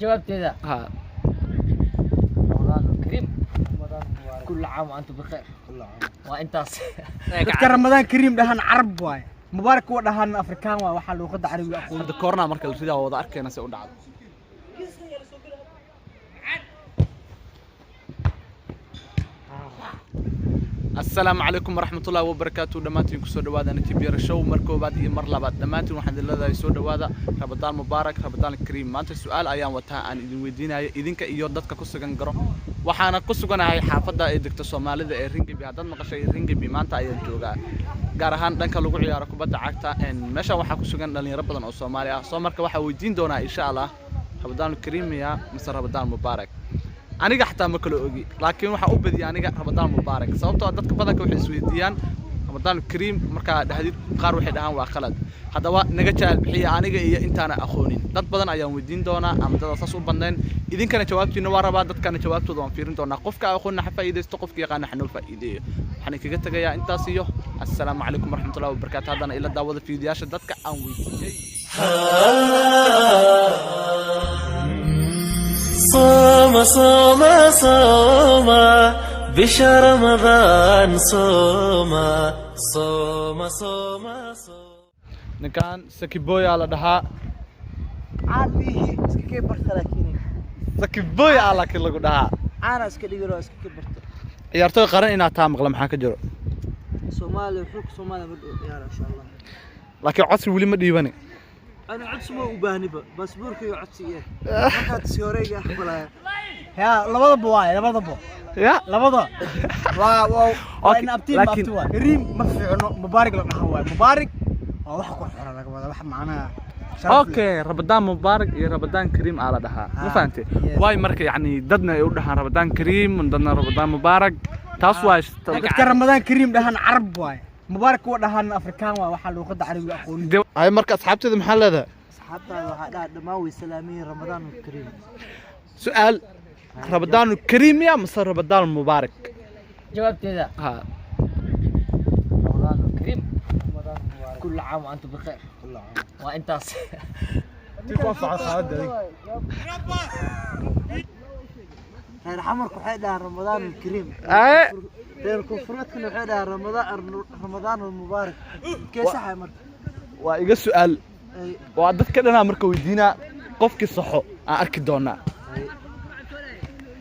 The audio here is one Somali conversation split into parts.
Jawaabteeda. Ha. رمضان كريم، كل عام وأنتم بخير. Waa intaas. Dadka Ramadaan Kariim dhahan Carab waaye, Mubaarak kuwa dhahan Afrikaan waaye. Waxaa luuqadda Carabiga aqoon. Hadda corona marka la ridaa, waa wada arkayna se u dhacdo. Asalaamu calaykum waraxmatullaahi wabarakaatu. Dhammaantiin kusoo dhawaada Najib Yara Show mar koowaad iyo mar labaad. Dhammaantiin waxaan idin leedahay soo dhawaada, Ramadaan mubaarak, Ramadaan kariim. Maanta su-aal ayaan wataa aan idin weydiinayo idinka iyo dadka ku sugan garo. Waxaana ku suganahay xaafadda ay degto Soomaalida ee Ringaby. Haddaad maqashay Ringaby, maanta ayaan joogaa, gaar ahaan dhanka lagu ciyaaro kubadda cagta. Meeshan waxaa ku sugan dhalinyaro badan oo Soomaali ah. Soo marka waxaa weydiin doonaa, insha Allah, Ramadaan kariim miya mise Ramadaan mubaarak? Aniga xataa ma kala ogi, laakiin waxaan u badiyay aniga Ramadaan mubaarak, sababtoo ah dadka badanka waxay isweydiiyaan Ramadaan kariim markaa dhahdid, qaar waxay dhahaan waa khalad. Haddaba naga jaahil bixiya aniga iyo intaana aqoonin. Dad badan ayaan weydiin doonaa ama dad saas u badnayn. Idinkana jawaabtiina waa rabaa, dadkana jawaabtooda waan fiirin doonaa. Qofka aqoonna ha faa'iidaysto, qofka yaqaana ha noo faa'iideeyo. Waxaan kaga tegayaa intaas iyo assalaamu calaykum waraxmatullahi wabarakaatu. Haddana ila daawada fiidiyaasha dadka aan weydiiyey. صوم صوم صوم بشهر رمضان، صوم صوم صوم صوم. Ninkan Sakiboy aa la dhahaa. Caadihi iska kee barta laakiin. Sakiboy aa laakiin lagu dhahaa. Caana iska dhigiro, iska kee barta. Ciyaartooy qaran inaad taa maqla, maxaa ka jiro? Soomaaliya, xulka Soomaaliya ma dhow ciyaara, insha Allah. Laakiin codsi weli ma dhiibani. Ana codsi ma u baahniba, baasaboorka iyo codsi eh markaad si horeyga aqbalaya. Ya, labadaba waaye, labadaba. Ya. Labada waa Okay, in abtiin laakiin- abti waay. Kariim ma fiicno, Mubaarak la dhaha waaye. Mubaarak waa wax qurxoon laga wada, wax macnaha sharaf leh. Okay, Ramadaan mubaarak iyo Ramadaan kariim aa la dhahaa, ma Ah, fahantay? Yes. Waay marka yacni dadna ay u dhahaan Ramadaan kariim, dadna Ramadaan mubaarak, taas waa. Dadka Ramadaan Kariim dhahan Carab waaye, Mubaarak kuwa dhahan Afrikaan waaye. Waxaa luuqadda Carabiga aqoon. Ay, marka asxaabteeda maxaa leedahay? Asxaabtaada waxaa dhaha dhammaan way salaamiyin, Ramadaan kariim. Su-aal: Ramadaan kariim ya mise Ramadaan mubaarak? Jawaabteeda. Ha. رمضان كريم، كل عام وأنتم بخير. Waa intaas. Reer xamarku waxay dhahaan Ramadaan kariim. Ay. Reer koonfureedkuna waxay dhahaan Ramadaan mubaarak. Kee saxa marka? Waa iga su-aal. Ay. Waa dadka dhanaa marka weydiinaa, qofkii saxo aan arki doonaa. Ay.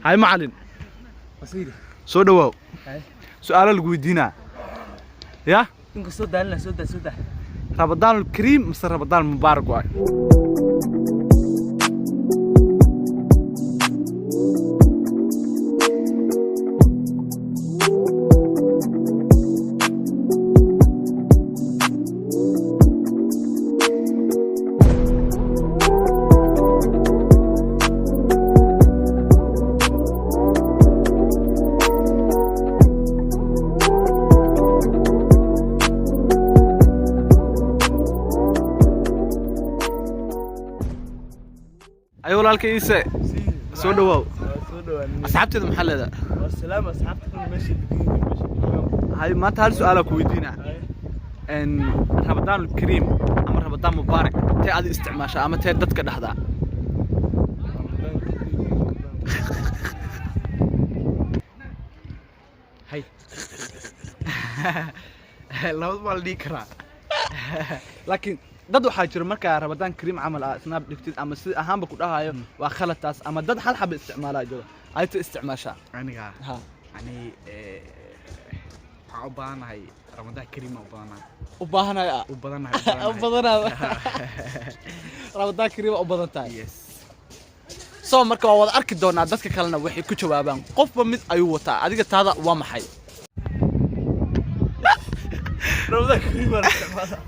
Hay macalin, soo dhawaaw. Su-aalo lagu weydiinaa ya. Inkastoo daalina, soo daa, soo daa. Ramadaan kariim mise Ramadaan mubaarak waay? Ay walaalka iise, soo dhawaaw. Asxaabteeda maxaa leedahay? Salaam asxaabta kuna meesha degan, meesha joogaan. Hay, maanta hal su-aalaa ku weydiinaa. Ramadaan kariim ama Ramadaan mubaarak, tee adi isticmaashaa ama tee dadka dhahdaa? Ramadaan kariim. Hay. Labada waa la dhihi karaa. Laakiin dad waxaa jira markaa Ramadaan kariim camal ah snap dhigtid ama si ahaanba ku dhahayo waa khalad taas, ama dad hal xaba isticmaalaa jiro. Ayta isticmaashaa? Aniga? Ha. Ani waxaan u baahanahay Ramadaan kariim u baahanahay. U baahanaya. U badanahay. U badanaa Ramadaan kariim u badan tahay. Yes. So marka waa wada arki doonaa dadka kalena waxay ku jawaabaan. Qofba mid ayuu wataa. Adiga taada waa maxay? Ramadaan kariim baan isticmaalaa.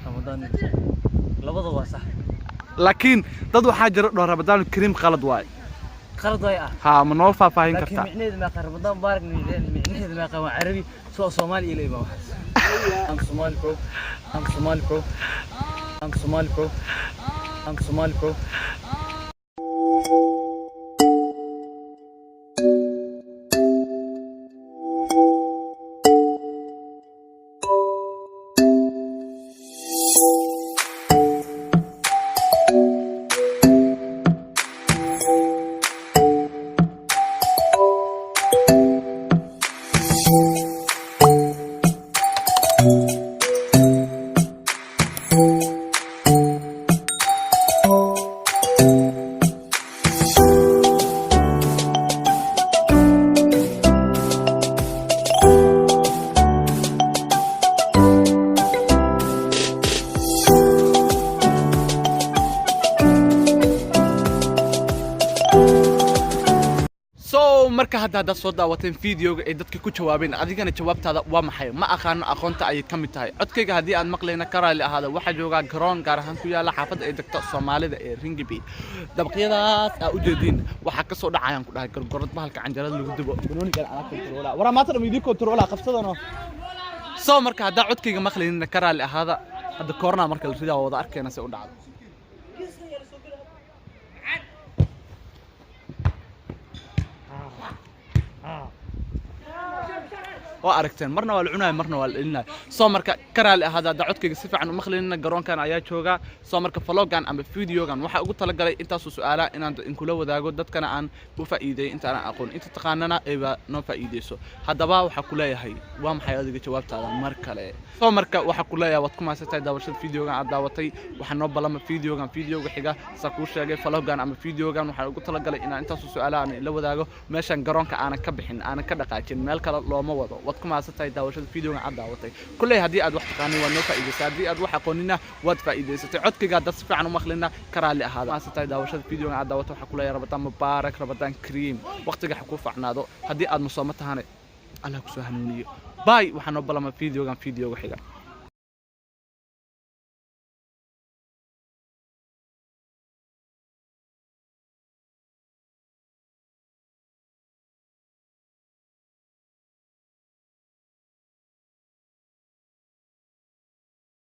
Ramadaan labada waa sax. Laakiin dad waxaa jira dhoo Ramadaan kariim qalad waay. Qalad way ah. Ha, ma noo faahfaahin laakiin kartaa? Micnaheedu maaqa Ramadaan mubaarak, micnaheedu maaqa waa Carabi soo Soomaali ilay baa waxaas. I'm Somali, bro. I'm Somali, bro. I'm Somali, bro. I'm Somali, bro. Marka hadda haddaad soo daawateen videoga ay dadka ku jawaabeen, adigana jawaabtaada waa maxay? Ma aqaano aqoonta ayay ka mid tahay. Codkayga haddii aad maqlayna, ka raali ahaada. Waxaa joogaa garoon gaar ahaan ku yaala xaafadda ay degto Soomaalida ee Rinkeby. Dabaqyadaas aa ujeediin waxaa kasoo dhacayaan ku dhahay gorgorad, bahalka canjarada lagu dubo, banoonigan anaa control-a. Waraa maanta dham idiin control-a qabsadano. Soo marka haddaa codkayga maqlaynina, ka raali ahaada. Hadda corona marka la ridaa, waa wada arkayna se u dhacdo. Waa aragteen, marna waa la cunaya, marna waa la dhelinaya. Soo marka ka raali ahaada haddaa codkayga si fiican u maqlaynina. Garoonkan ayaa jooga. Soo marka vlog-gan ama videogan waxaa ugu talagalay intaasoo su-aalaha inaan inkula wadaago, dadkana aan u faa'iideeyay inta aanan aqoon, inta taqaanana ayba noo faa'iideyso. Haddaba waxaa ku leeyahay, waa maxay adiga jawaabtaada mar kale? Soo marka waxaa ku leeyahay, waad ku mahadsantahay daawashada videogan aad daawatay. Waxaa noo balama videogan videoga xiga. Saa kuu sheegay, vlog-gan ama videogan waxaan ugu talagalay inaan intaasoo su-aalaha aan ila wadaago. Meeshan garoonka aanan ka bixin, aanan ka dhaqaajin, meel kale looma wado. Waad ku mahadsantahay daawashada videogan aad daawatay. Kulley haddii aad wax taqaanin, waad noo faa'iidaysay. Haddii aad wax aqoonina, waad faa'iidaysatay. Codkayga haddaad si fiican u maqlina, ka raalli ahaada. Mahadsantahay daawashada videogan aad daawatay. Waxaa ku leeyahay Ramadaan mubaarak, Ramadaan kariim, waqtiga ha kuu facnaado. Haddii aad musooma tahane, Allah kusoo hanuuniyo. Bye. Waxaa noo balama videogan videoga xiga.